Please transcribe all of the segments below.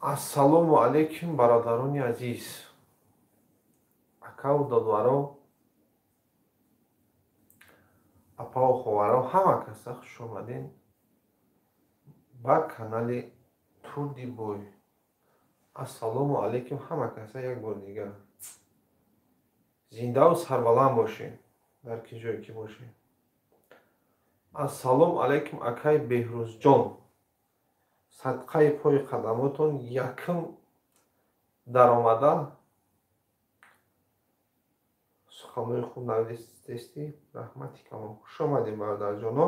Ассалому алайкум, бародарони азиз, акаву додваро, апаву ховаро, ҳама каса хуш омадем ба канали Турди Бой. Ассалому алайкум ҳама каса як бор дигар. Зиндаву сарбаланд бошед, дар ки ҷое ки бошед. Ассалому алайкум, акай Беҳрӯзҷон. Садқаи пои қадамотон якм даромада суханҳои хуб навистестӣ, раҳмати калон. Хуш омадем, бародарҷоно.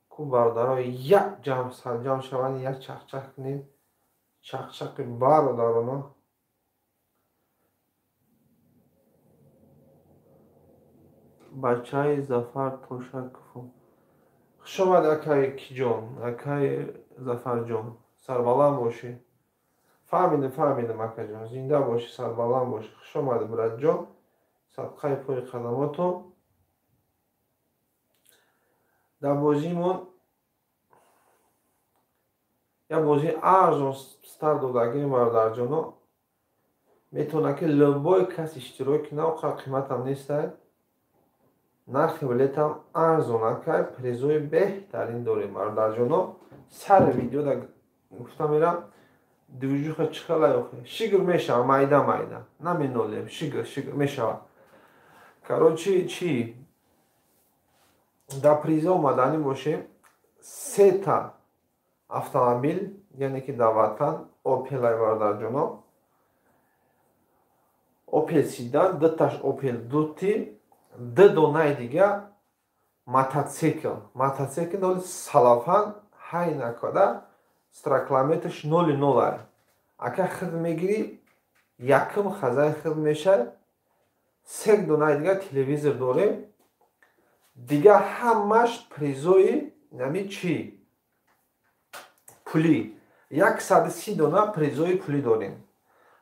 Ку бародаро як ҷамъ сарҷамъ шаванд, як чахчах кунем, чахчахи бародароно. Бачаи Зафар Тошаков. Хуш омад, акай Киҷон, акай Зафарҷон. Сарбаланд бошӣ. Фаҳмидем, фаҳмидем, акаҷон. Зинда бошӣ, сарбаланд бошӣ. Хуш омадӣ, братҷон. Садқаи пои қадамотон. Дар бозиимон як бозии арзон старт додагим, бародарҷоно. Метавонад ки любой кас иштирок кунад, оқар қиматам нестай. Нархи билетам арзон, акай, призои беҳтарин дорем, бародарҷоно. Сари видеода гуфта мерам, движуха чӣ хелай охе? Шигр мешава, майда майда. Наменолем, шигр, шигр мешава. Короче, чӣ? Дар приза омаданӣ бошем, сета автомобил, яъне ки дар ватан Опелай, бародарҷоно. Опел седан, дуташ Опел дути, ду донаи дига мотоцикл. Мотоцикл ноли салафан ҳай накарда, страклометрш ноли нолай. Ака хид мегирӣ, якм хазай хид мешай. Се донаи дига телевизор дорем. Дига ҳамаш призои нами чӣ? Пулӣ. 130 дона призои пулӣ дорем.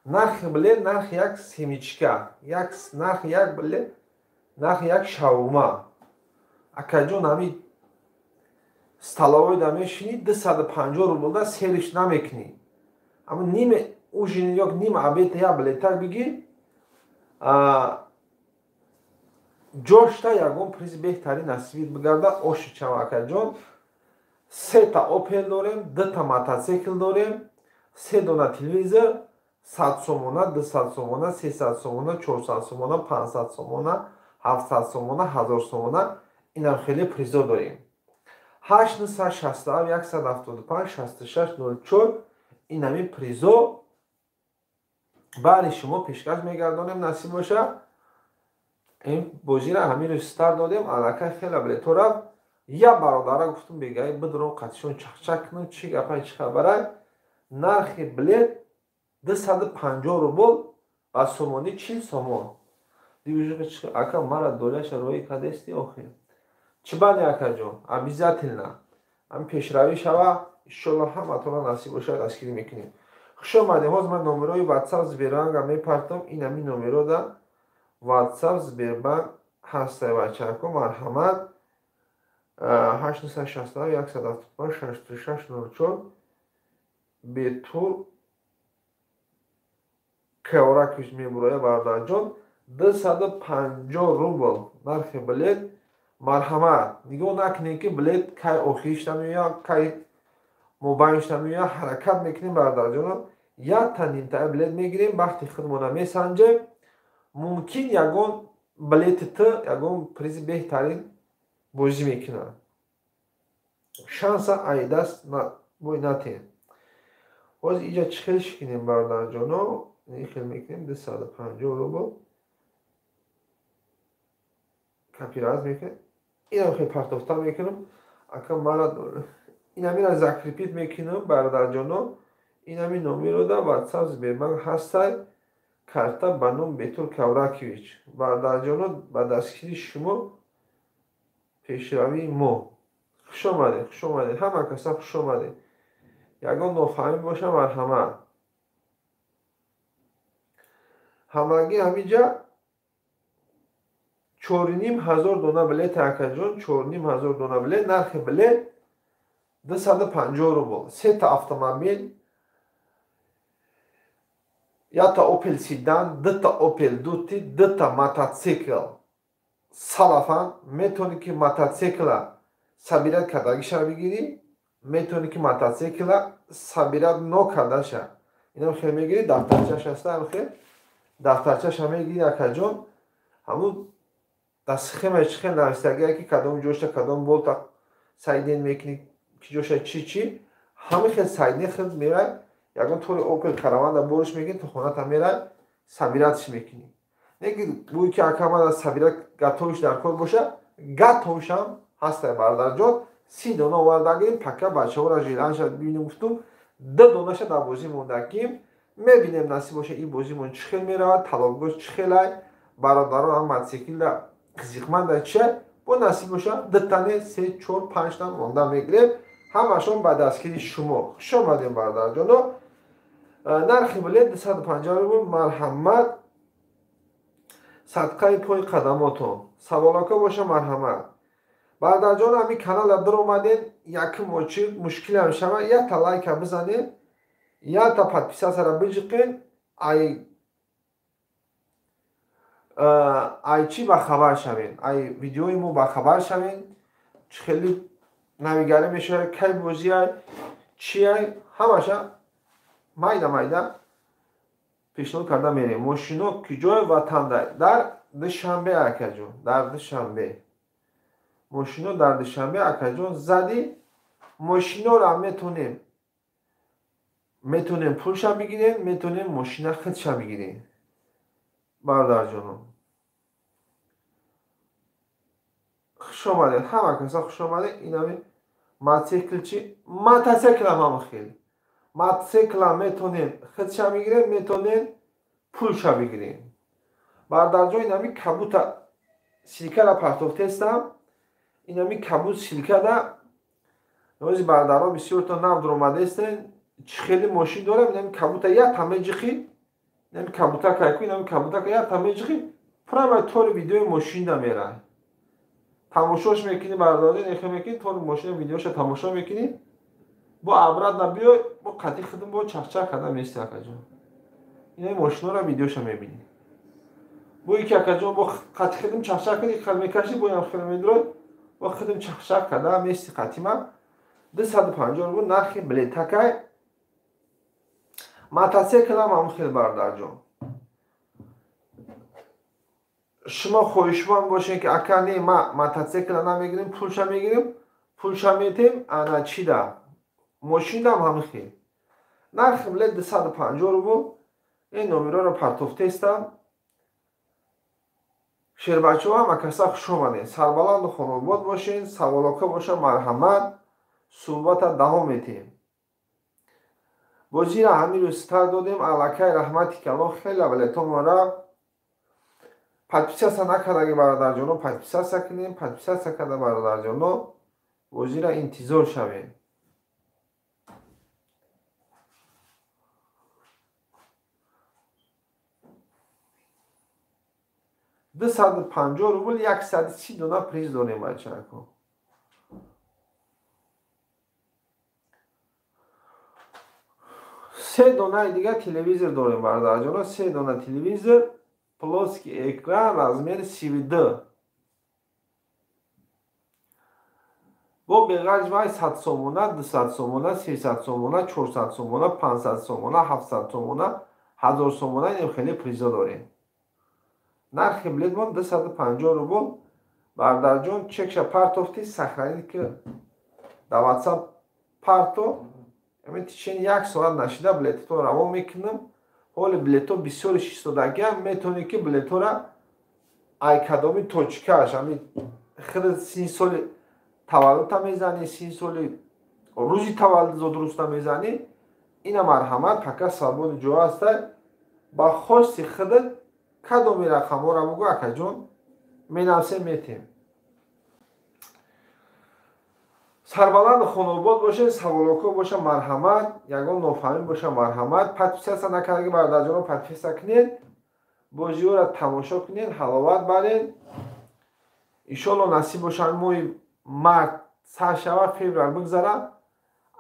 Нархи билет, нархи як семечка, як нархи як билет, нархи як шаурма. Акаҷон, ҳами столовойда мешинӣ, 250 рублда сериш намекунӣ. Ама ним ужин ё ним обед як билетак бигир, ҷошта ягон призи беҳтарин насибит бигарда, оши чам, акаҷон. Сета Опел дорем, дута мотоцикл дорем, се дона телевизор, 100 сомона, 200 сомона, 300 сомона, 400 сомона, 500 сомона, 700 сомона, 1000 сомона, инам хеле призо дорем. 8 967 175 66 04 инами призо баъди шумо пешкаш мегардонем, насиб боша. Ин бозира ҳамин рӯз старт додем, аллакай хеле билето рафт. Як бародара гуфтум, бегай бидурам қатишон чахчак кунам, чӣ гапай, чӣ хабарай. Нархи билет 250 рубл, ба сомонӣ 40 сомон. Ака, мара доляша роӣ кардести охир. Чӣ бани, акаҷон, обязательно. Ҳамин пешравӣ шава, иншолло ҳаматона насиб бошад, дастгирӣ мекунем. Хуш омадем. Ҳозир ман номерои WhatsApp Сбербанка мепартам, ин ҳамин номерода WhatsApp Сбербанк ҳастай, бачако, марҳамат. 8 967 175 66 04 Бетур Кеоракиш мебуроя, бародарҷон. 250 рубл нархи билет. Марҳамат, нигоҳ накунем ки билет кай охиришта меояд, кай мобайншта меояд. Ҳаракат мекунем, бародарҷоно, якта нимтая билет мегирем, бахти худмона месанҷем. Мумкин ягон билети ту ягон призи беҳтарин бозӣ мекунад. Шанса айдаст бой натем. Ҳозир иҷа чӣ хел шикинем, бародарҷоно? Хел мекунем, 250 рубл копировать мекунем, инам хел партофта мекунам. Ака, мара инамира закрепить мекунам, бародарҷоно. Инами номерода WhatsApp Сбербанк ҳастай, карта ба ном Бетур Кавракевич. Бародарҷоно, ба дастгирии шумо пешравии мо. Хуш омадед, хуш омадед, ҳама каса хуш омадед. Ягон нофаҳмӣ боша, марҳамат. Ҳамагӣ ҳамиҷа 4500 дона билет, акаҷон, 4500 дона билет, нархи билет 250 рубл. Сета автомобил. Якта Opel Sedan, дута Opel Duty, дута мотоцикл салафан. Метавонӣ ки мотоцикла собирать кардагиша бигирӣ, метавонӣ ки мотоцикла собирать нокардаша. Инам хел мегирӣ, дафтарчаш аста, хел дафтарчаша мегирӣ акаҷон. Ҳамун дар схемаи чӣ хел нависагие ки кадом ҷошта кадом болта сайден мекунӣ, ки ҷоша чи чи, ҳамин хел сайден хел мерай, ягон тори Opel Caravana бориш мекунӣ, то хоната мерай, собиратьш мекунӣ. Не ки гӯй ки ака мана собирать готовиш дар кор боша, готовишам ҳастай бародарҷон. 30 дона овардагим, пака бачаҳоро жиланша бибинем гуфтум, 2 донаша дар бозӣ мондагим. Мебинем насиб боша ин бозимон чӣ хел меравад, талабгоҳ чӣ хелай, бародарон ҳам мотоциклда қизиқманда чия, бо насиб боша 2 тане 3 4 5 тан монда мегирем. Ҳамашон ба дастгири шумо. Хуш омадем бародарҷоно. Нархи билет 250 рубл. Марҳамат, садқаи пои қадамотон. Саволока боша марҳамат. Бародарҷон, ҳамин канала даромадем, якум очи мушкилам шава, якта лайка бизанед, якта подписатсияро биҷиқен, ай чӣ бахабар шавен, ай видеои мо бахабар шавен, чӣ хеле навигарӣ мешавад, кай бозиай, чиай, ҳамаша майда майда пешниҳод карда мерем. Мошино ки ҷой ватанда дар Душанбе акаҷон, дар Душанбе. Мошино дар Душанбе акаҷон зади. Мошинора метонем пулша бигирем, метонем мошина худша бигирем. Бародарҷоно, хуш омадед, ҳама каса хуш омадед. Инами мотоцикл чи? Мотоциклам ҳама хел. Мотоциклам метонем худша бигирем, метонем пулша бигирем. Бародарҷон, инами кабута силкара партофтестам. Инами кабут силкада нози бародарон бисёрто нав дуромадестен, чӣ хеле мошин дорам, инами кабута як тамеҷиқи, инами кабута кайку, инами кабутака як тамеҷиқи, прямо тори видеои мошинда мерай. Тамошош мекунӣ бародарон, эхе мекунӣ, тори мошина видеоша тамошо мекунӣ, бо обратно биёй, бо қатъи худум бо чахчах карда мести акаҷон. Инами мошинора видеоша мебинӣ. Бо ики акаҷон бо қатъи худум чахчах кунӣ, хел мекашӣ, бо ям хел медурой, бо худум чахчах карда мести қатъима. 250 рубл нархи билетакай. Мотоциклам ҳам хел бародарҷон. Шумо хоҳишманд бошед ки ака не, ма мотоцикла намегирем, пулша мегирем, пулша метем, ана чида? Мошиндам ҳам хел. Нархи билет 250 рубл. Ин номерҳоро партофтестам. Шербачаҳо ҳама каса хуш омадед. Сарбаланду хонобод бошед, саволока боша марҳамат, суҳбата давом метиҳем. Бозиро ҳамин рӯз старт додем, аллакай раҳмати калон хеле билетонро рафт. Подписатсия накардаги бародарҷоно, подписатсия кунем, подписатсия карда бародарҷоно, бозиро интизор шавем. 250 рубл 130 дона приз дорем бачако. Се донаи дигар телевизор дорем бародарҷоно, се дона телевизор, плоский экран, размер 32. Бо беғарж вай 100 сомона, 200 сомона, 300 сомона, 400 сомона, 500 сомона, 700 сомона, 1000 сомона инем хеле призо дорем. Нархи билетмон 250 рубл. Бародарҷон, чекша партофти, сохранить ки дар WhatsApp парто. Ҳамин течени як соат нашида билетато равон мекунам. Ҳоли билето бисёри шистодагиам, метавонӣ ки билетора ай кадоми точкааш, ҳамин хеле 30 соли таваллудта мезанӣ, 30 соли рӯзи таваллуд зодрӯзта мезанӣ, ина марҳамат, пака свободни ҷо ҳастай. Ба хости худат кадоми рақамҳоро бугӯ акаҷон, менависем метем. Сарбаланду хонобод бошед, саволоко боша марҳамат, ягон нофаҳмӣ боша марҳамат. Подписатсия накардаги бародарҷоно подписатсия кунед, бозиҳоро тамошо кунед, ҳаловат баред. Иншоалло насиб боша моҳи март сар шава, феврал бигзара,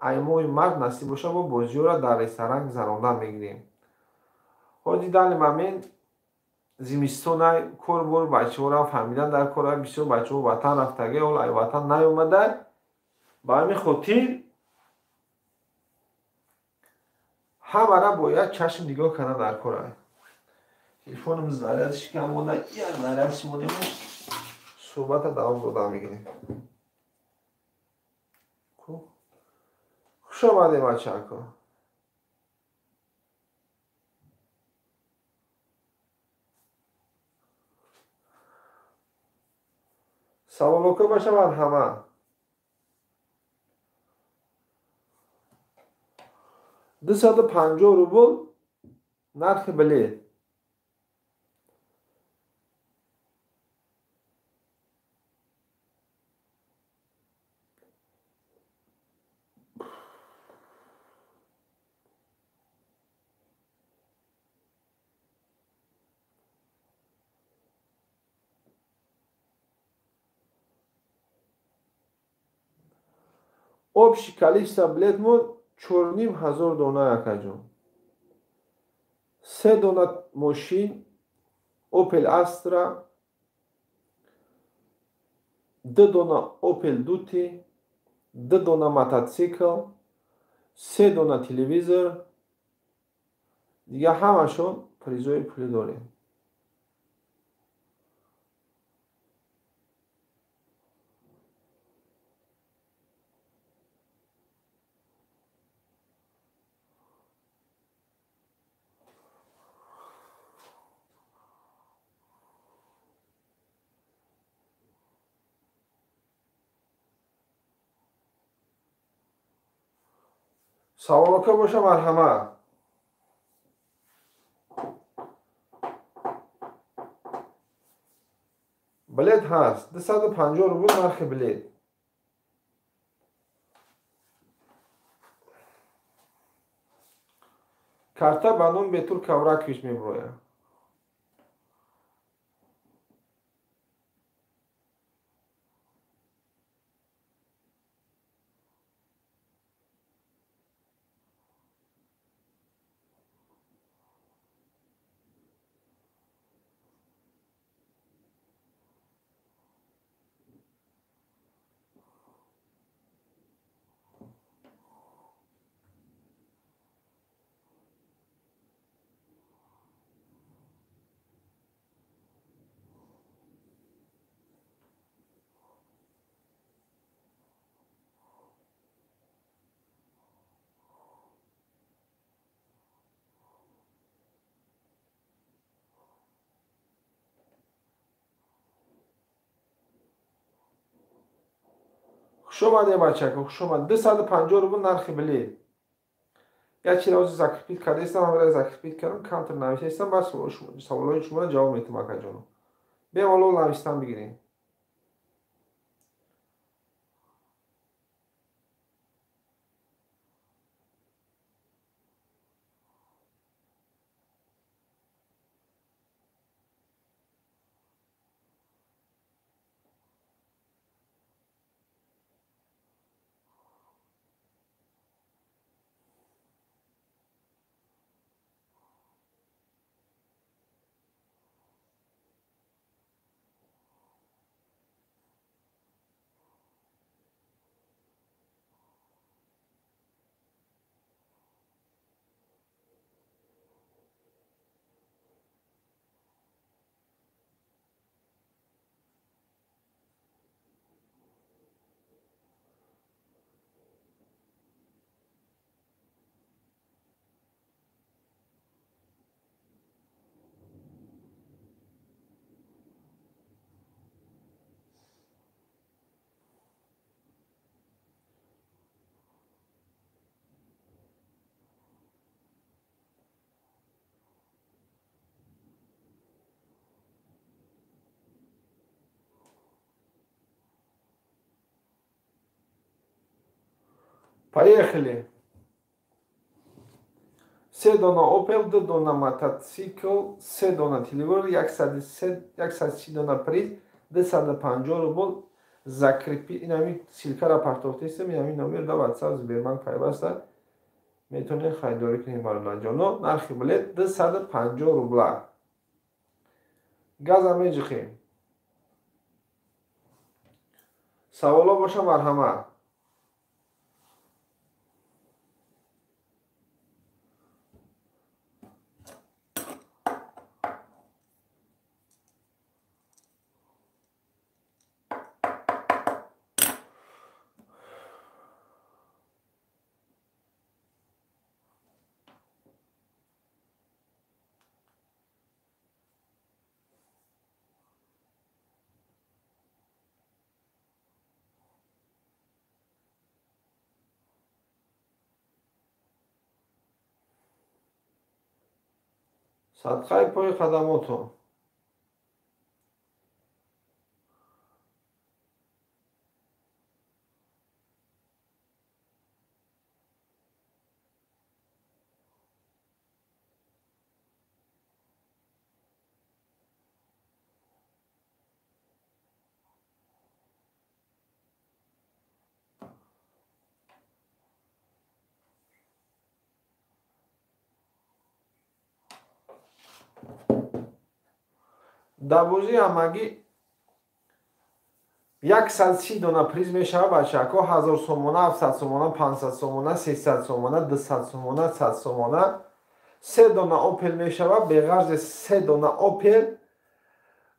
ай моҳи март насиб боша бо бозиҳоро дар ресторан гузаронда мегирем. Ҳози данный момент зимистонай, кор-бор бачаҳоро фаҳмидан дар кор, бисёр бачаҳо ватан рафтага, ҳоло ай ватан наёмада. Ба ҳамин хотир ҳамара бояд чашм нигоҳ кардан дар кор. Телефонам зарядш кам монда, як зарядш монем, суҳбата давом дода мегирем. Хуш омадем, бачако. Саволоко боша, марҳамат. 250 рубл нархи билет. Общий количество билетмон 4500 дона, акаҷон. Се дона мошин Opel Astra, 2 дона Opel Duty, 2 дона мотоцикл, 3 дона телевизор, дига ҳамашон призои пулӣ дорем. Саволока боша, марҳамат. Билет ҳаст, 250 рубл нархи билет. Карта ба ном Бетур Кавракович меброяд. Хуш омадед, бачако, хуш омадед. 250 рубл нархи билет. Як чиз ҳозир закрепить кардаистам, ҳамра закрепить кардам, камтар нависаистам, баъд саволҳои шуморо ҷавоб метам, акаҷоно. Бемалол навистан бигиред. Поехали. Се дона Opel, 2 дона мотоцикл, 3 дона телевизор, 130 дона приз, 250 рубл. Закрепи, инами ссылка ра партофтестем, инами номер да WhatsApp Сбербанк пайваста. Метавонед харидорӣ кунед бародарҷоно. Нархи билет 250 рубла. Газа меҷиқем. Саволо боша марҳамат. Садқаи пои хадамотон. Дар бозии ҳамагӣ 130 дона приз мешавад бачаҳако. 1000 сомона, 700 сомона, 500 сомона, 300 сомона, 200 сомона, 100 сомона. 3 дона Опел мешавад. Беғарзи 3 дона Опел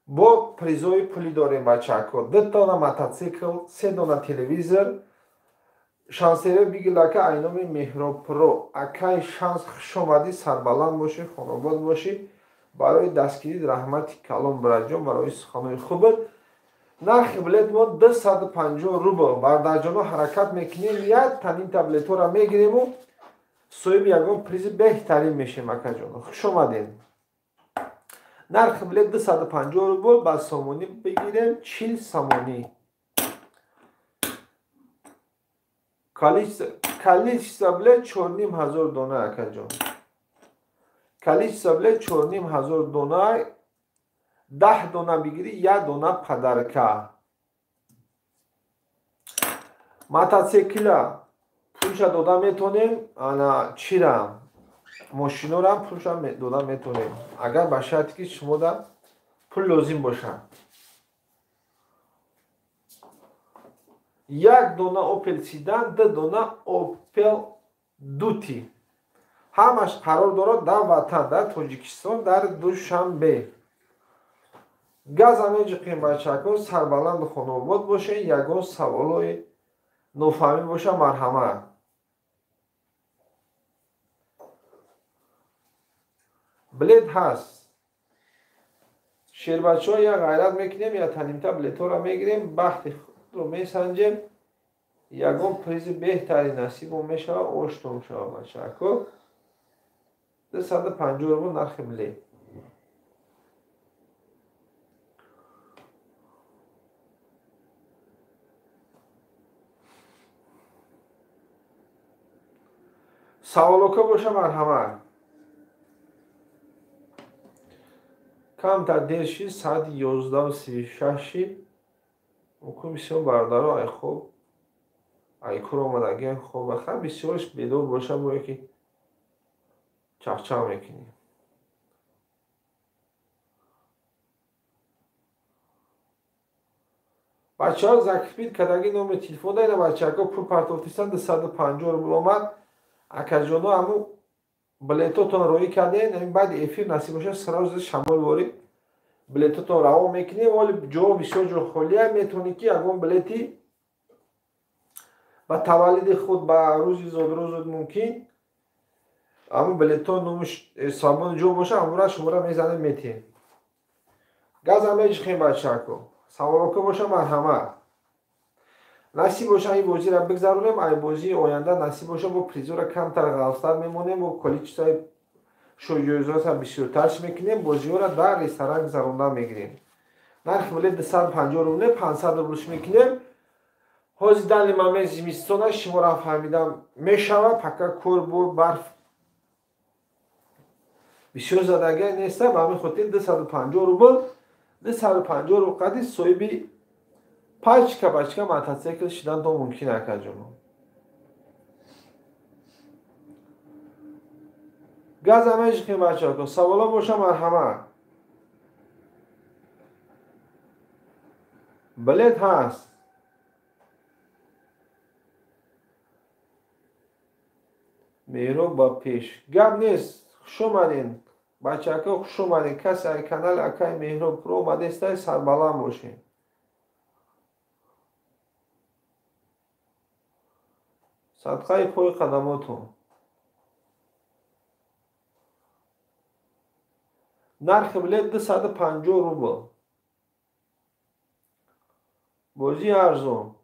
бо призои пулӣ дорем бачаҳако. 2 дона мотоцикл, 3 дона телевизор. Шансере бигилака айноми Меҳробпро. Акай шанс, хушомадӣ, сарбаланд бошӣ, хонобод бошӣ. Барои дастгирӣ раҳмати калон бираҷон, барои суханои хубат. Нархи билет мо 250 рубл. Бародарҷоно ҳаракат мекунем, як танин таблетҳоро мегирему соҳиби ягон призи беҳтарин мешем акаҷоно. Хуш омадем. Нархи билет 250 рубл, ба сомонӣ бигирем 40 сомонӣ. Количество билет 4500 дона акаҷон. Количество билет 4500 дона. 10 дона бигирӣ, 1 дона подарка. Мотоцикла пулша дода метонем, ана чира мошинорам пулша дода метонем, агар ба шарте ки шумода пул лозим бошад. 1 дона Опел Седан, 2 дона Опел Дути. Ҳамаш қарор дорад дар ватан, дар Тоҷикистон, дар Душанбе. Газа меҷиқем бачаҳако, сарбаланду хонобод бошед. Ягон саволои нофаҳмӣ боша марҳамат. Билет ҳаст. Шербачаҳо як ғайрат мекунем, я танимта билетҳоро мегирем, бахти худро месанҷем. Ягон призи беҳтари насибо мешавад, ошно мешавад бачаҳако. 250 рубл нархи билет. Саволока боша марҳамат. Камтар дер шид, соати 11:36. Мумкин бисёр бародаро ай хоб ай кор омадагиан хоб аха, бисёрш бедор боша, бое ки чақчақ мекунем. Бачаҳо закрепит кардаги номери телефон даина бачаҳако пул партофтисан 250 рубл омад. Акаҷоно ҳамун билетотон роӣ кардем, баъди эфир насиб боша сразу шамол ворид билетотон раво мекунем. Вале ҷо бисёр ҷо холия, метавонӣ ки ягон билети ба таваллуди худ, ба рӯзи зодрӯзот мумкин ҳамун билетҳо номиш свободно ҷо боша, ҳамура шумора мезанем метиҳем. Газа меҷиқем бачаҳако. Саволоко боша марҳамат. Насиб боша ин бозиро бигзаронем, ай бозии оянда насиб боша бо призора камтар ғафстар мемонем, бо количествои шоҷоизота бисёртарш мекунем, бозиҳоро дар ресторан гузаронда мегирем. Нархи билет 250 рубле, 500 рублш мекунем. Ҳозир дали маме зимистона шуморо фаҳмидам мешавад, пока кор бо барф бисёр задагия неста, ба ҳамин хотир 250 рубл, 250 рубл қади соҳиби пачка пачка мотоцикл шидан то мумкин акаҷоно. Газа меҷиқем, бачаҳо, саволо боша, марҳамат. Билет ҳаст. Меҳроб ба пеш. Гап нест, хуш омадем. Бачаҳо, хуш омадем. Касе ай канали акай Меҳроб Про омадестай, сарбаланд бошем. Садқаи пои қадамотон. Нархи билет 250 рубл. Бозии арзон.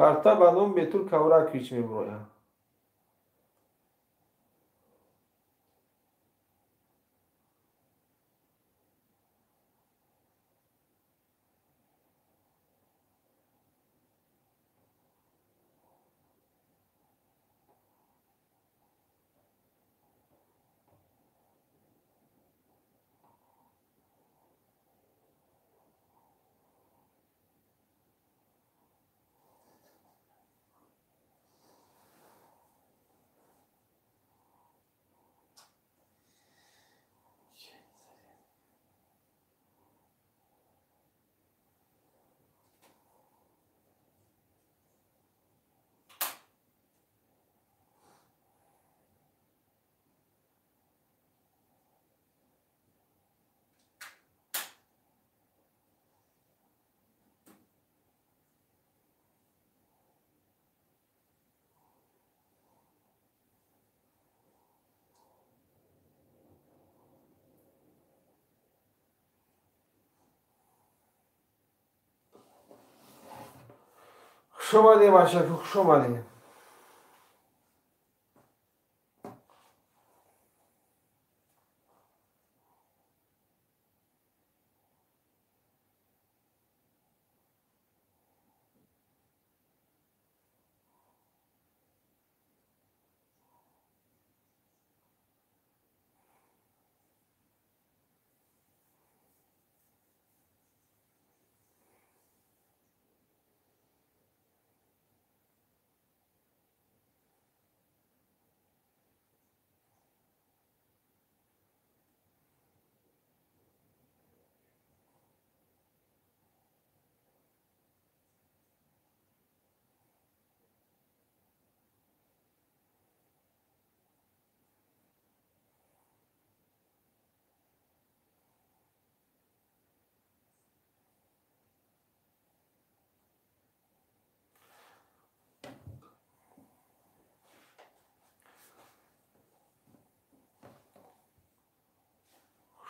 Карта ба ном Бетур Кавракович мебурояд. Хуш омадем, бачако, хуш омадем.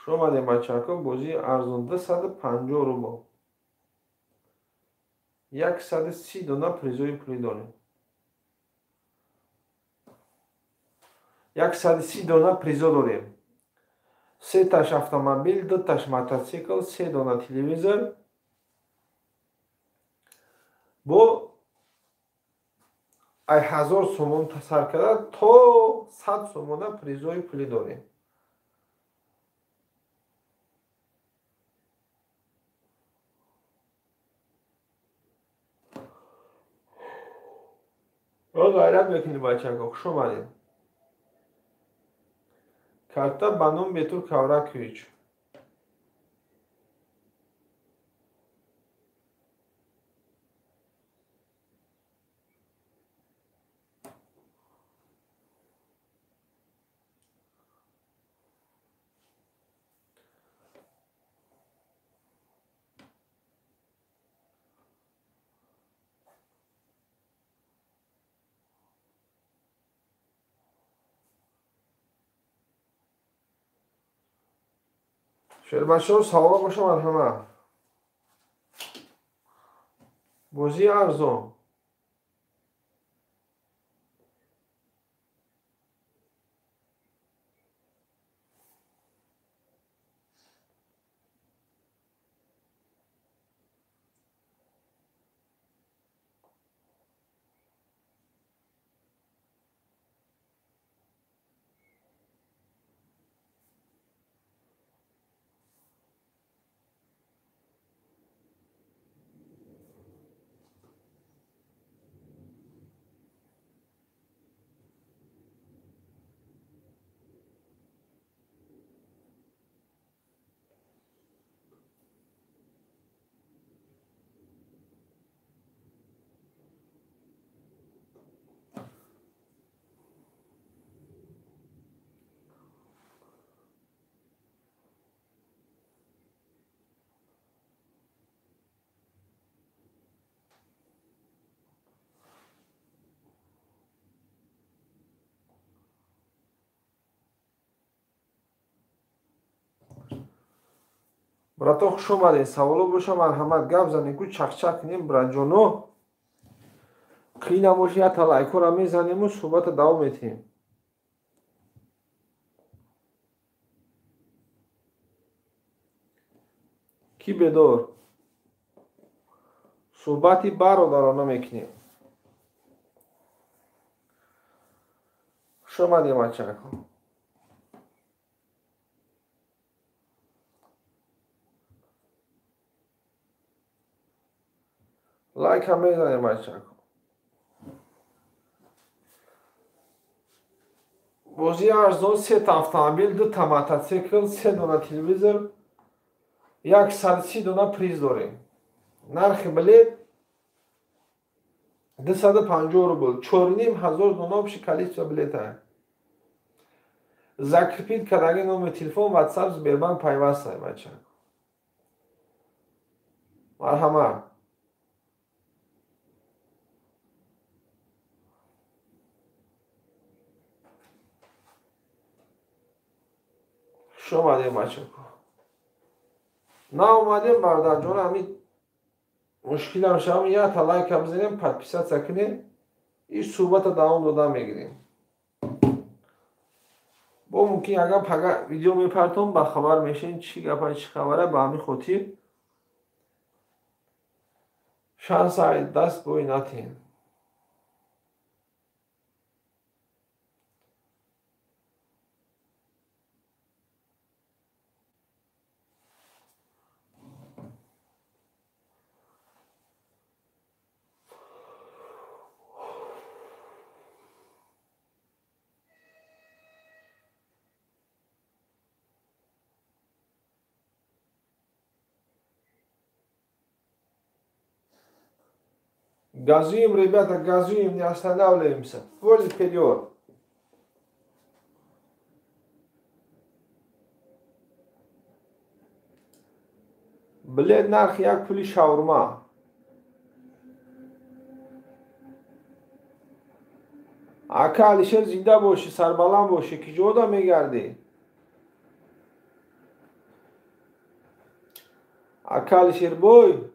Хуш омадем, бачаҳо, бозии арзон 250 рубл. 130 дона призои пулӣ дорем. 130 дона призо дорем. 3 таш автомобил, 2 таш мотоцикл, 3 дона телевизор. Бо ай 1000 сомон сар карда то 100 сомона призои пулӣ дорем. Ғайрат мекунем, бачаҳо, хуш омадем. Карта ба ном Бетур Кавракович. Шербачаҳо, саволо боша, марҳамат. Бозии арзон. Брато, хуш омадед. Саволо боша, марҳамат, гап занем, ку чақчақ кунем, братҷоно. Қӣ набоши, ята лайкора мезанему суҳбата давом метиҳем. Кӣ бедор? Суҳбати бародарона мекунем. Хуш омадем, бачако. Лайк ҳам мезанем, бачако. Бозии арзон: сета автомобил, дута мотоцикл, се дона телевизор, 130 дона приз дорем. Нархи билет 250 рубл, 4500 дона общий количество билета. Закрепить кардаги номер телефон, WhatsApp, Сбербанк пайваста, бачако. Марҳамат. Хуш омадем, бачако. Наомадем, бародарҷон, ҳамин мушкилам шавам, якта лайка бизанем, подписаться кунем, ин суҳбата давом дода мегирем. Бо мумкин агар пага видео мепартом, ба хабар мешем, чӣ гапа, чӣ хабара. Ба ҳамин хотир шанса даст бой натиҳем. Газуем, ребята, газуем, не останавливаемся. Поле вперед. Билет нарх як пули шаурма. Ака Алишер, зинда бошӣ, сарбаланд бошӣ, ки ҷода мегардӣ? Ака Алишер бой.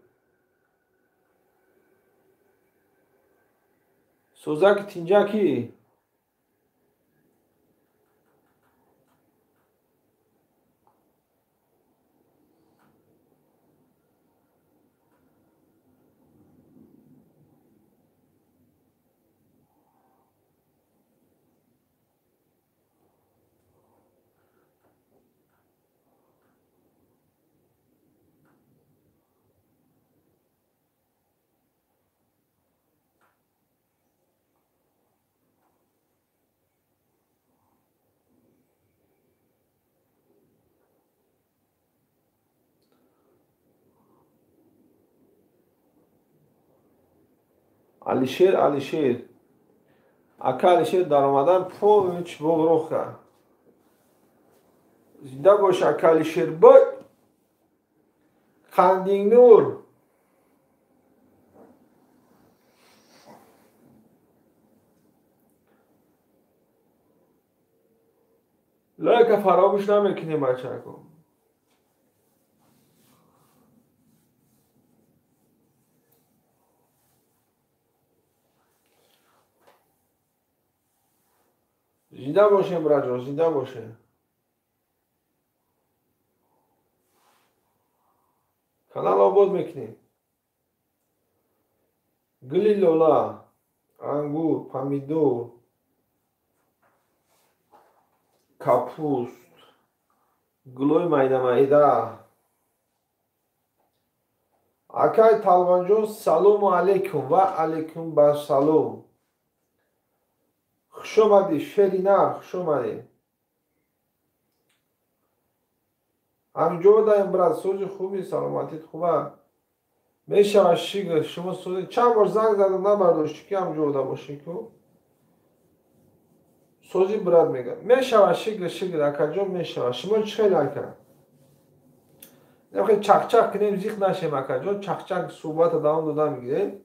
Сӯзаки тинҷакӣ. Алишер, Алишер. Ака Алишер даромадан полнич боғроха. Зинда бош, ака Алишер бой. Қандингнур. Лайка фаромӯш намекунем, бачако. Зинда бошем, братҷон, зинда бошем. Канал обод мекунем. Гули лола, ангур, помидор, капуст, гулои майда-майда. Акай Талванҷон, салому алейкум ва алейкум басалом. Хуш омадӣ, шери нар, хуш омадӣ. Ҳаминҷо даем, брат, сози хуби, саломатит хуба. Мешавад, шигр, шумо сози. Чанд бор занг задам, набардошти, ки ҳаминҷо да бошӣ ку. Сози брат мега. Мешавад, шигр, шигр, акаҷон, мешавад. Шумо чӣ хел, ака? Нехел чақчақ кунем, зиқ нашем, акаҷон, чақчақ суҳбата давом дода мегирем.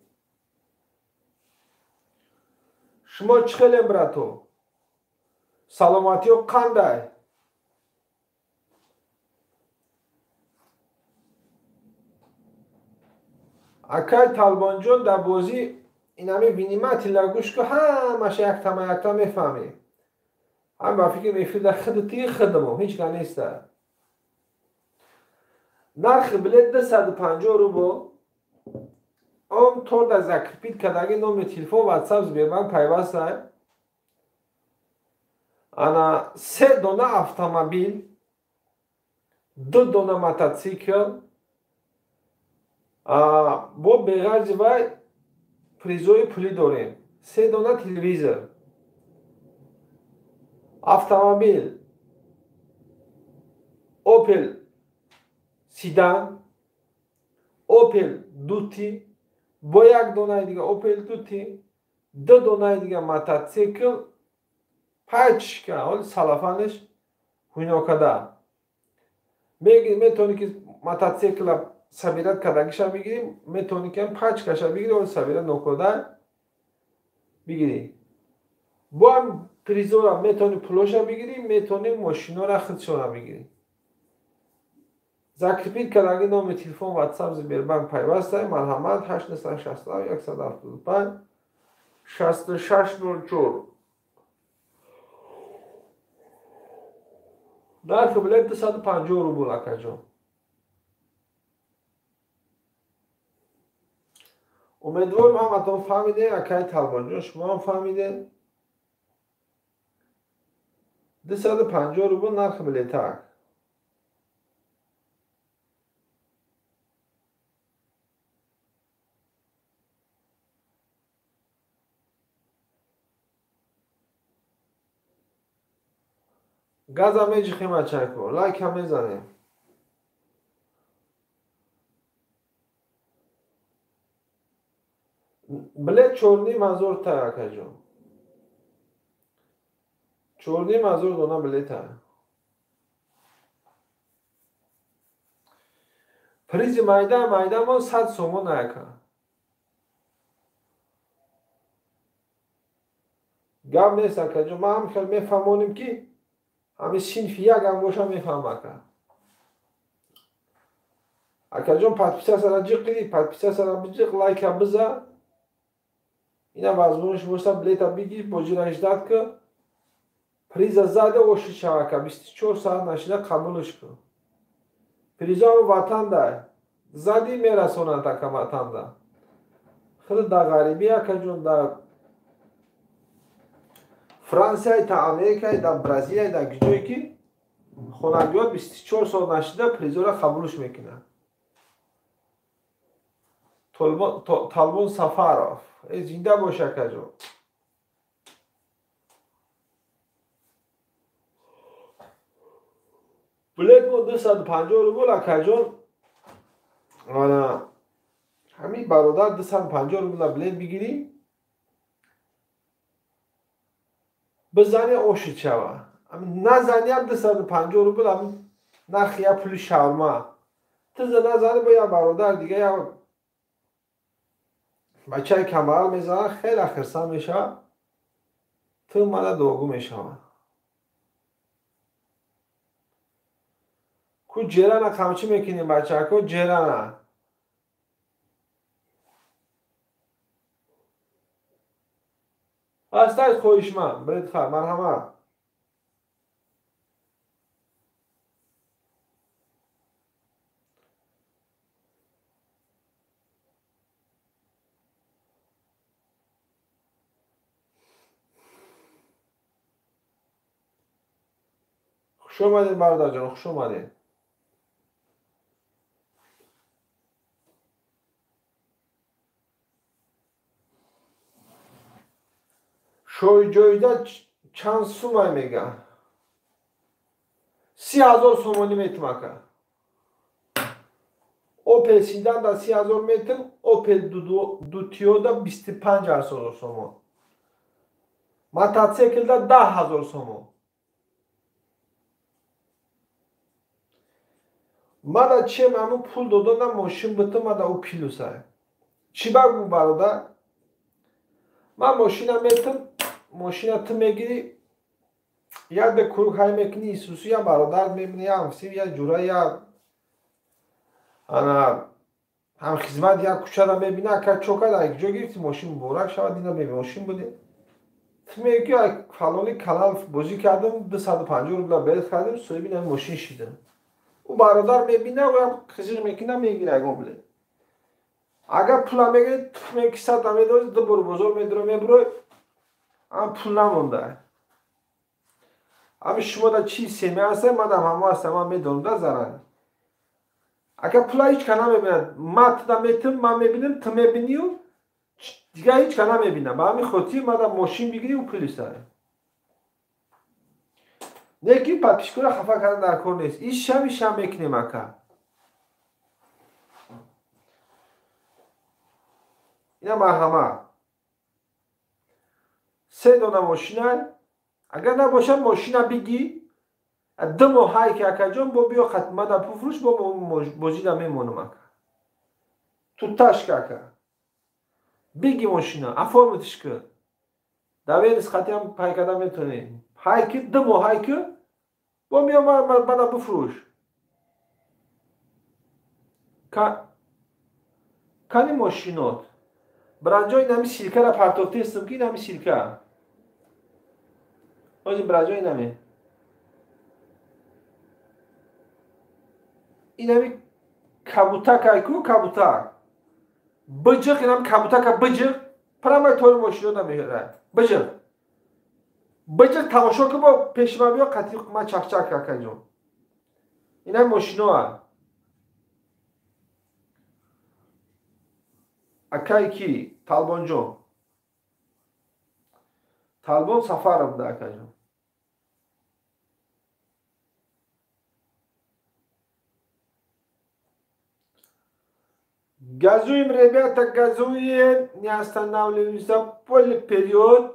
Шумо чӣ хелем, брато? Саломатиё қандай? Акай Талбонҷон, дар бозӣ инами внимательно гӯш ку, ҳамаша яктама якта мефаҳмӣ. Ҳам ба фикр эфир дар худати худмо ҳеҷ га неста. Нархи билет 250 рубл. Он тор дар закрепить кардаги номери телефон, WhatsApp, Сбербанк пайваста. Ана се дона автомобил, 2 дона мотоцикл, бо беғарзи вай призои пулӣ дорем. 3 дона телевизор, автомобил Opel Sedan, Opel Duty, бо як донаи дига Opel Duty, 2 донаи дига мотоцикл, пачка ҳоли салафанаш ҳуйнокада. Метавонӣ ки мотоцикла собирать кардагиша бигирӣ, метавонӣ ки пачкаша бигирӣ, ҳоли собирать нокода бигирӣ. Бо ҳам призора метавонӣ пулоша бигирӣ, метавонӣ мошинора худшона бигирӣ. Закрепить кардаги номери телефон, WhatsApp, Сбербанк пайваста. Марҳамат, 867 175 6604. Нархи билет 250 рубл, акаҷон. Умедворам ҳаматон фаҳмидем, акаи Талбонҷон, шумо ҳам фаҳмидем. 250 рубл нархи билетак. Газа меҷихем, ачако, лайка мезанем. Билет 4,5 та, акаҷон. 4,5 дона билета. Призи майда майдамон 100 сомон, ака. Гап нест, акаҷон, ман ҳам хел мефаҳмонем ки ҳами синфи як ҳам боша мефаҳм, ака. Акаҷон, подписаться ҷиқи, подписаться биҷиқ, лайка биза. Ина возможность боша билета бигир, бозира ждать ку. Приза зада оши шава, ака, 24 соат нашида қабулш ку. Приза ватан дай. Зади мерасонанд, ака, ватанда. Худ дар ғарибӣ, акаҷон, дар Франсия, та Америка, дар Бразилия, дар ҷое ки хонагиҳо 24 соат нашида призора қабулш мекунанд. Талбон Сафаров, зинда бош, акаҷон. Билет мо 250 рубл, акаҷон. Ана ҳамин бародар 250 рубла билет бигирӣ, бизани ошид шава. Назани ҳам 250 рубл нархи як пули шаурма. Тиза назани бо як бародар дига, як бачаи камбағал мезанад, хеле хирсанд мешавад, ту мана дуогӯ мешавад. Ку ҷерана қамчӣ мекунем, бачако, ҷерана. Ҳастай хоҳишманд, билет хар, марҳамат. Хуш омадед, бародарҷон, хуш омадед. Шоҳиҷоиза чанд сумай мега? 30,000 сомонӣ метим, ака. Opel Sedan да 30,000 метим, Opel Dutio-да 25,000 сомон. Мотоциклда 10,000 сомон. Мада чем ҳамун пул додонам мошин битим, мада ӯ плюсай. Чӣ багӯ, бародар? Ман мошина метим, мошина ту мегирӣ, як бе круг ҳай мекунӣ, Исусу я бародар мебинӣ, я ҳамсив, я ҷура, я ана Ҳам хизмат як кӯчара мебина, ака чо кард, ай ҷо гирифти мошин муборак шавад, ина мошин буде. Ту мегӯӣ ай фалони канал бозӣ кардам, 250 рубла билет хардим, соҳиби ин мошин шидам. Ӯ бародар мебина, ӯ қизиқ мекина, мегира ягон билет. Агар пула мегирӣ, туф меки сад намедорӣ, ду бор бозор медуро мебурой, ам пул намонда. Ами шумо да чӣ семия ҳаста, ман ҳамо ҳастам, ман медонам да зарар. Агар пула ҳеҷ ка намебинад, ман туда метим, ман мебинам, ту мебинию, дигар ҳеҷ ка намебинам. Ба ҳамин хотир ман да мошин бигирӣ, пули сар. Не ки подписчикора хафа кардан дар кор нест. Иш шам, иш шам мекунем ака. Ина марҳамат. Се дона мошина. Агар набошад мошина бигӣ, ду моҳ ҳай ки акаҷон, бо биё хатмада пуфрӯш, бо бозида мемонам ака. Туташка ака. Биги мошина, оформитиш ки. Даверис хатиам пай карда метавонӣ. Ҳай ки ду моҳ ҳай ки, бо биё мана буфрӯш. Кани мошинот. Браҷо инами силкара партофтестам ки инами силка. Ози браҷо инами. Инами кабутак айку кабутак. Биҷиқ инам кабутака биҷиқ. Прямо тори мошинода меҳра. Биҷиқ. Биҷиқ тамошо ки бо пешма биё қатӣ ма чақчақ акаҷон. Инам мошиноа. Акай ки Талбонҷон. Талбон Сафаров да акаҷон. Газуем, ребята, газуем, не останавливаемся, поле вперед.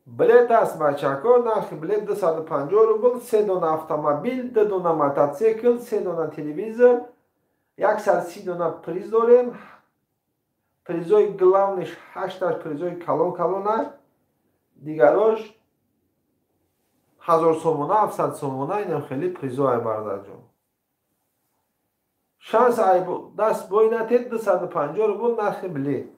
Билет аст, бачако, нархи билет 250 рубл, се дона автомобил, ду дона мотоцикл, се дона телевизор, 130 дона приз дорем. Призои главниш 8 призои калон калона, дигарош 1000 сомона, 700 сомона, инам хеле призо ай бародарҷон. Шанс ай даст бой натед, 250 рубл нархи билет.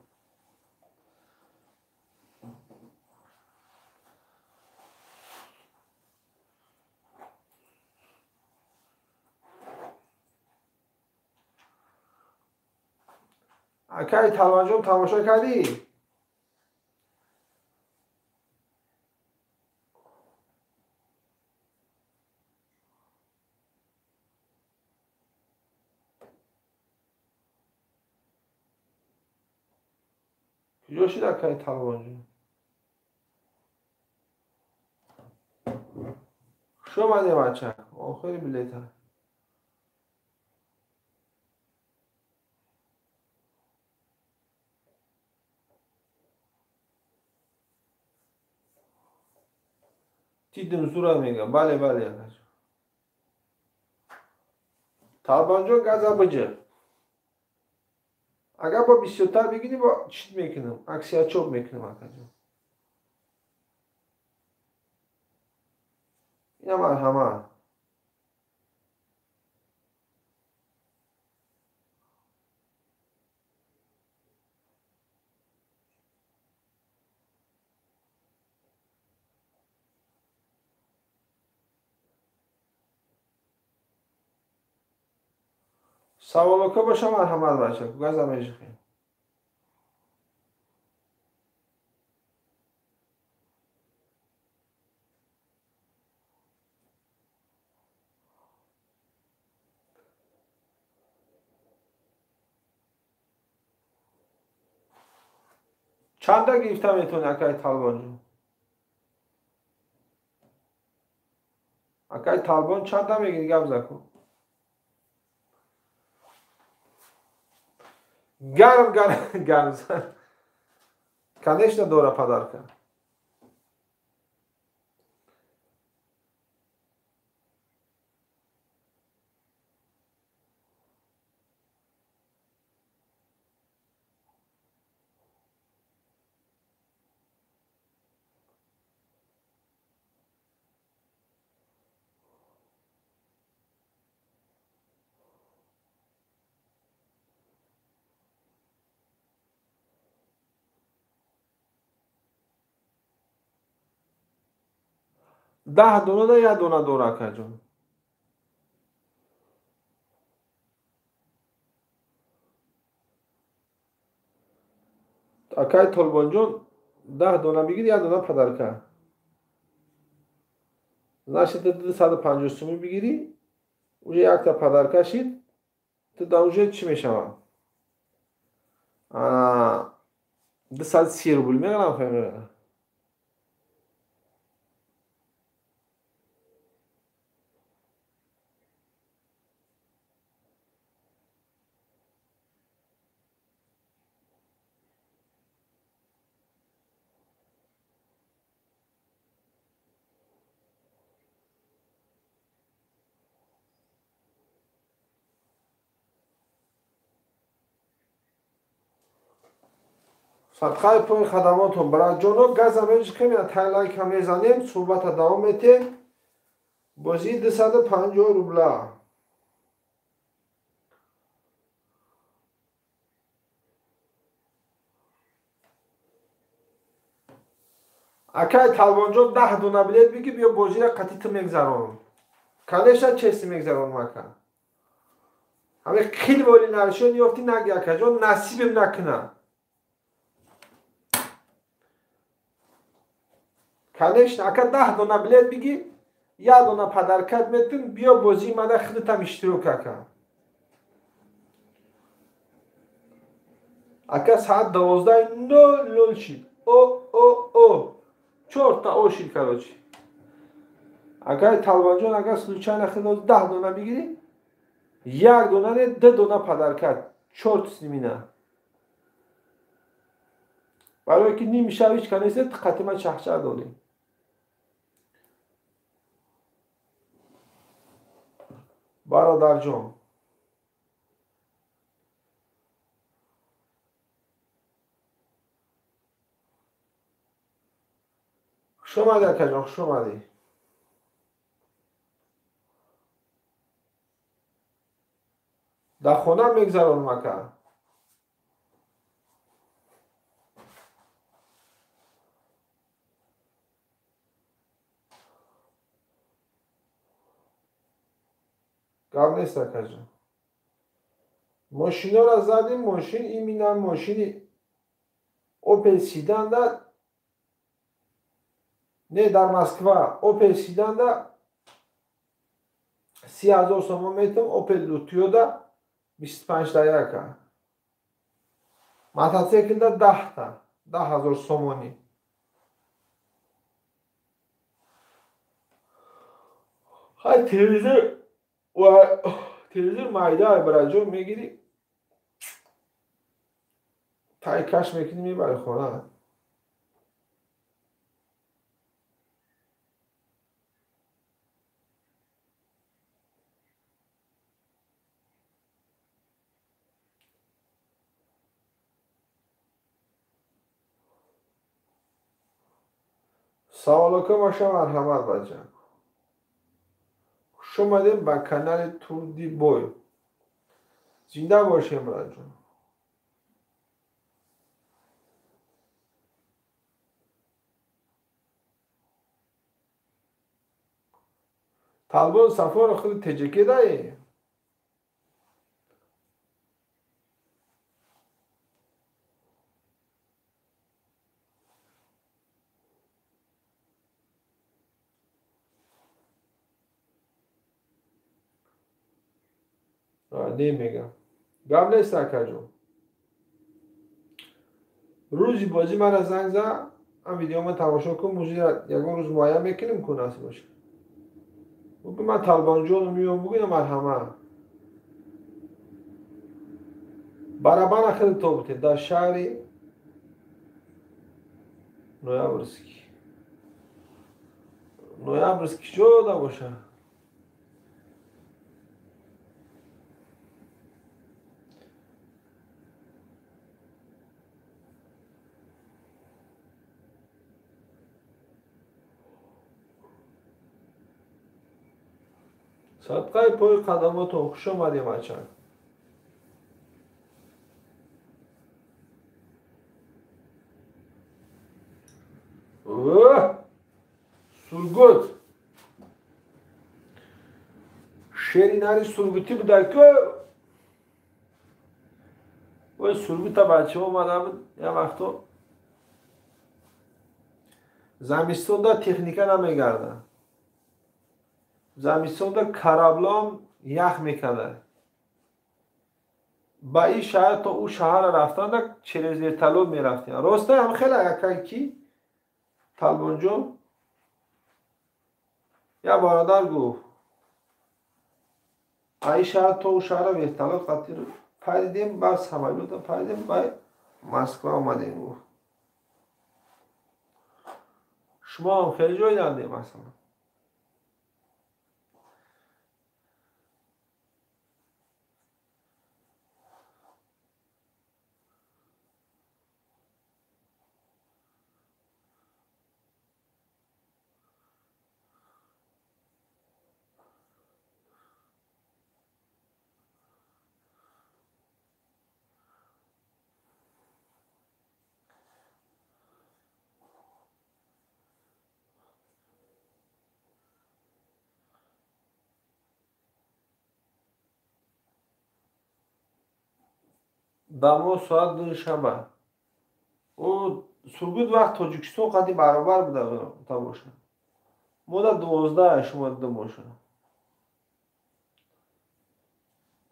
Акай Талбонҷон тамошо кардӣ? Куҷо шуд акай Талбонҷон? Хуш омадем бача, охири билета. Дидим зура мегам. Бале, бале. Талбонҷон газа биҷиқ. Агар бо бисёртар бигирӣ, бо чит мекунам, аксия чоп мекунам акаҷон. Ина марҳамат. Саволока боша марҳамат бача, газа меҷиқем. Чанда гирифта метавонӣ акай Талбонҷон? Акай Талбон чанда мегирӣ гап заку? Гарм, гарм, гарм. Конечно, дора подарка. 10 дона да 1 дона дора акаҷон. Акай Толбонҷон 10 дона бигир, 1 дона подарка. Значит, ты 250 сумӣ бигирӣ, уже якта подарка шид, ту да уже чӣ мешавад? 230 рубл меғарам фамила. Садқаи пои хадамотон бараҷоно газа мечиқем, я тайлайка мезанем, суҳбата давом метем. Бозии 250 рубла. Акай Талбонҷон 10 дона билет биги, биё бозиро қатъи ту мегзаронам. Конечно, чести мегзаронам ака. Ҳаме қил воли наришон ёфтӣ наги акаҷон, насибем накуна. Конечно, ака 10 дона билет биги, 1 дона подаркат метун, биё бозии мада худатам иштирок ака. Ака саат 12:00 шид. О, о, о. 4 та о шид, короче. Акай Талбонҷон, агар случайно худат 10 дона бигирӣ, 1 дона не, 2 дона подаркат. 4 снимина. Барои ки ними шаб ҳеч кас нест, қати ман чахчах дорӣ. Бародарҷон, хуш омадӣ акаҷон, хуш омадӣ. Дар хона мегзаронам ака. Гап нест акаҷон. Мошинора задим, мошин именно мошини Opel Седанда не дар Москва Opel Седанда 30 000 сомон метам, Opel Лутиода 25 та яка. Мотоциклда 10 та, 10 000 сомонӣ. Хай телевизор ва телевизор майда бираҷон мегирӣ, тай каш мекунӣ, мебари хона. Саволока боша, марҳамат бача. Хуш омадем ба канали Турди Бой. Зинда бошем, браҷон. Талбон Сафоров худи ТҶК даи? Немегам. Гап нест акаҷон. Рӯзи бозӣ мара занг зад, ам видеома тамошо кун, музира ягон рӯз муайян мекунем ку насиб боша. Бугӯ ман Талбонҷону меём, бугӯ марҳамат. Барабана хеле тобуте дар шаҳри Ноябрьский. Ноябрьский ҷо да боша? Садқаи пои қадамотон, хуш омадем ачак. Сургут. Шери нари Сургутӣ буда ку. Ой Сургута бачаҳо омада буд як вақто. Замистонда техника намегардад. Замистонда кораблом ях мекардад. Ба ин шаҳр то ӯ шаҳрра рафтанда через вертолёт мерафтем. Роста ҳам хеле акай ки Талбонҷон як бародар гуфт ин шаҳр то ӯ шаҳрра вертолёт қатир пайдем, баъд самолёта пайдем, баъд Москва омадем гуфт. Шумо ҳам хеле ҷой дандем масалан. Дамо соат 2 шаба. Ӯ Сургут вақт Тоҷикистон қади баробар буда та боша. Мо да 12 шумо ду боша.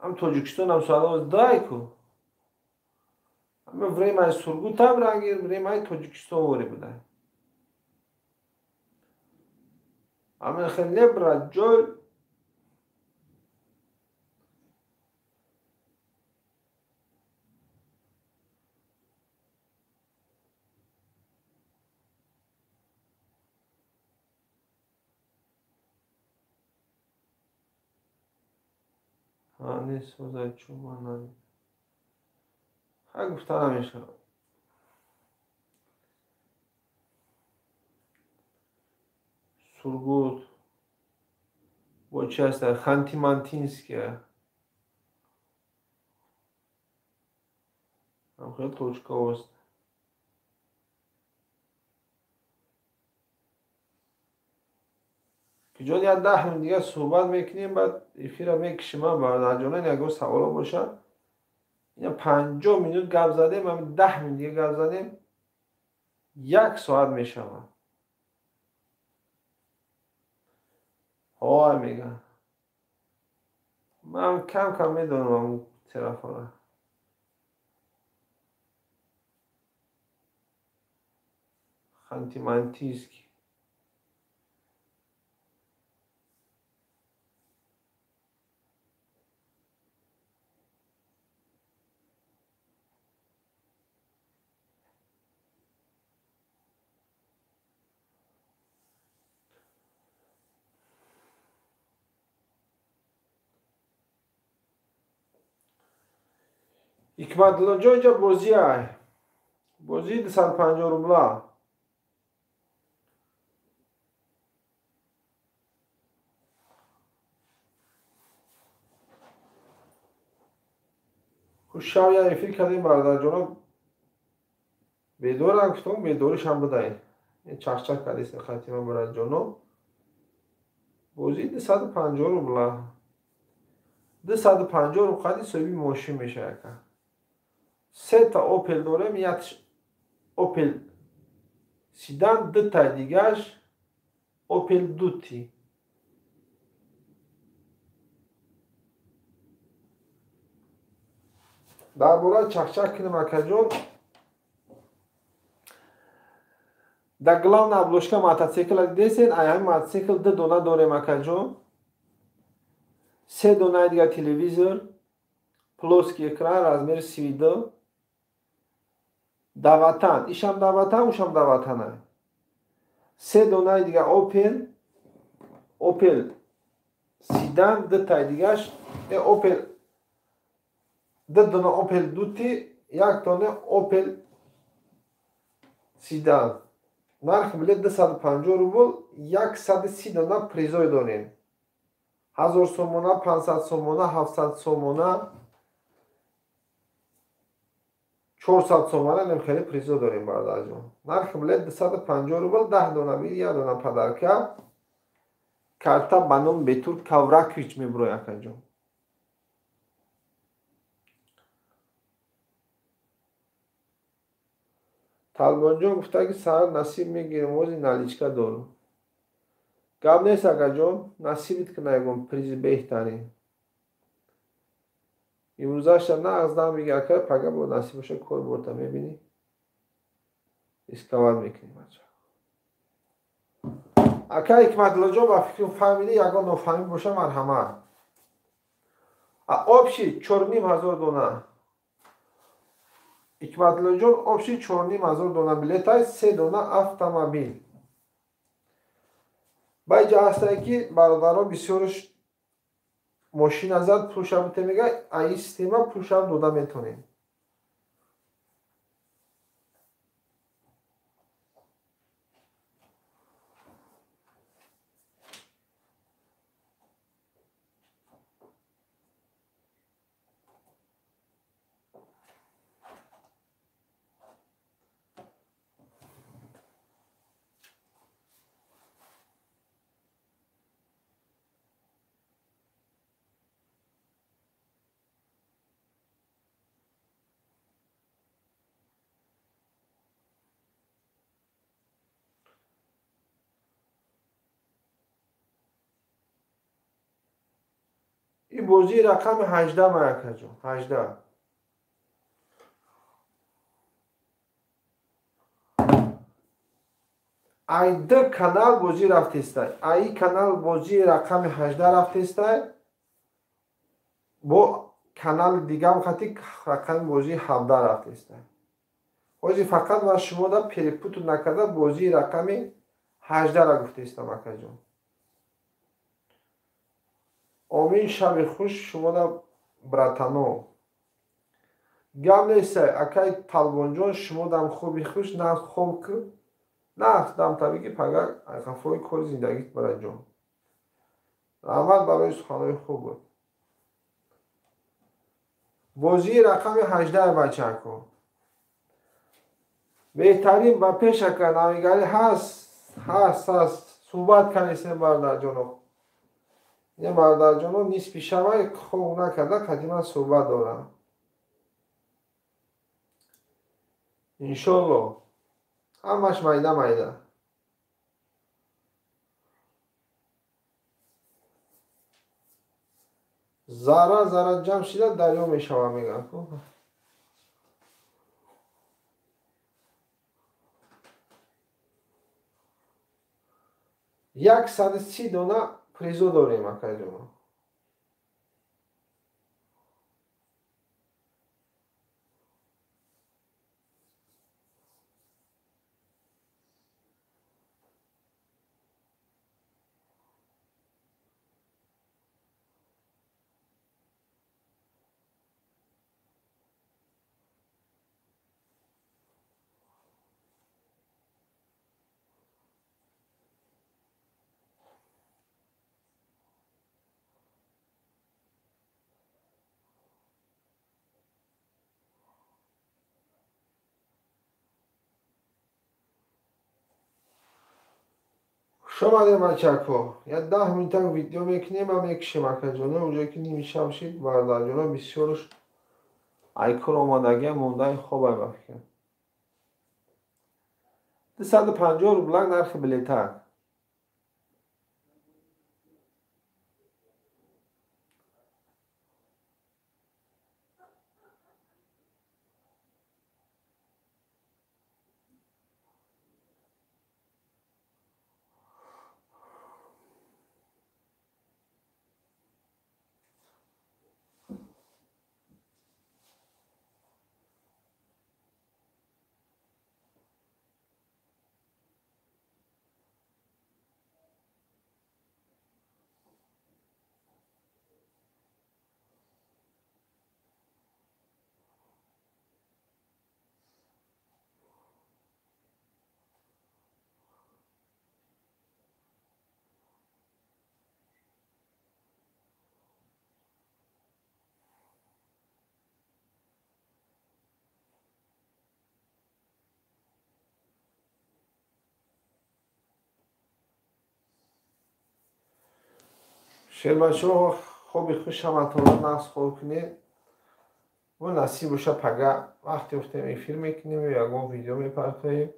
Ҳам Тоҷикистон ҳам соат 2 ку. Ҳама времаи Сургут ҳам ранги времаи Тоҷикистон вори буда. Ҳама хеле брат ҷой ха гуфта намешавад. Сургут бо чи ҳаста? Ханти-Мантинския. Ҳам хеле точкаост. Ҷон як 10 минут дига суҳбат мекунем, баъд эфира мекушем. Ман бародарҷонон ягон саволо бошад. Ина 50 минут гап задем, ҳамин 10 минут дига гап задем, 1 соат мешавад. Ҳой мегӯям. Ман кам-кам медонам ҳамун тарафора. Ханти-Мантийский. Ҳикматуллоҷон инҷо бозӣ ай. Бозии 250 рубла. Шав я эфир кардем бародарҷонон. Бедорам гуфтам, бедоришам будай. Чахчах кардест хатима бародарҷонон. Бозии 250 рубла. 250 рубл қади соҳиби мошин мешавад ака. Се та Опел дорем, як Опел Седан, ду та дигаш Опел Дути. Дар бораи чахчах кунем акаҷон. Дар главна обложка мотоцикл дидесен, ай ҳамин мотоцикл 2 дона дорем акаҷон. 3 донаи дигар телевизор, плоский экран размери 32. Даватан, ишам даватан, ушам даватана. 3 донаи дигар Opel, Opel Седан, 2 таи дигаш, Opel 2 дона Opel Duty, 1 дона Opel Седан. Нархи билет 250 рубл, 130 дона призой дорем. 1000 сомона, 500 сомона, 700 сомона, 400 сомона нем хеле призо дорем бародарҷон. Нархи билет 250 рубл, 10 дона бир, 1 дона подарка. Карта ба номи Бетур Кавракович мебурояд, акаҷон. Талбонҷон гуфта ки саҳар насиб мегирем, ози наличка дорум. Гап нест, акаҷон, насибит кунад ягон призи беҳтарин. Имрӯзаша нағз намегир, ака, пага бо насиб боша кор борта мебинӣ. Рисковать мекунем, бача. Ака Ҳикматуллоҷон, ба фикрам фаҳмидӣ, ягон нофаҳмӣ боша марҳамат. Общий 4500 дона. Ҳикматуллоҷон, общий 4500 дона билетай, 3 дона автомобил. Баъд ҷа ҳастае ки бародаро бисёрш мошина зад, пулша бите мега, аи система пулшам дода метонем. Ин бозии рақами 18 ман, акаҷон, 18. Ай ду канал бозӣ рафтестай. Ай канал бозии рақами 18 рафтестай. Бо канали дигам хати рақами бозии 17 рафтестай. Ҳозир фақат ман шумода перепуту накарда бозии рақами 18-ра гуфтестам, акаҷон. Омин, шаби хуш шумода, братано. Гап нестай, акай Талбонҷон, шумодам хоби хуш, на хоб ки, на дам табиги пага қафои кори зиндагит бираҷон. Раҳмат барои суханои хуб буд. Бозии рақами 18, бачако. Беҳтарин ба пеш, ака, навигарӣ ҳаст, ҳаст, ҳаст. Суҳбат кардесем, бародарҷоно. Не, бародарҷоно, нисфи шабай хоб накарда қадиман суҳбат дорам. Иншолло ҳамаш майда майда. Зарра зарра ҷамъ шида дарё мешава, мегӯям. 130 дона призо дорем, акаҷон. Шомадем, бачако. Я 10 минута видео мекунем, а мекушем, акаҷоно. Уҷое ки ними шаб шид, бародарҷоно бисёрш айкор омадагиам, мондаи хобай ба фикрам. 250 рублак нархи билетак. Шербачаҳо, хоби хуш ҳаматонро, нағз хоб кунед. Бо насиб боша, пага вақте ёфтем, эфир мекунем ё ягон видео мепартоем.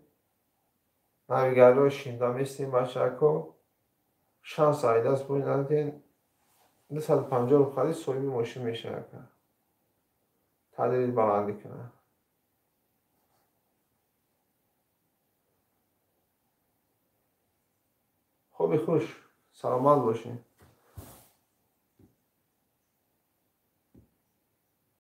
Навигариҳо шинда местем, бачако. Шанс айдаст бой надиҳен. 250 рубл харид, соҳиби мошин мешавад. Тадриҷ баландӣ кунад. Хоби хуш, саломат бошед.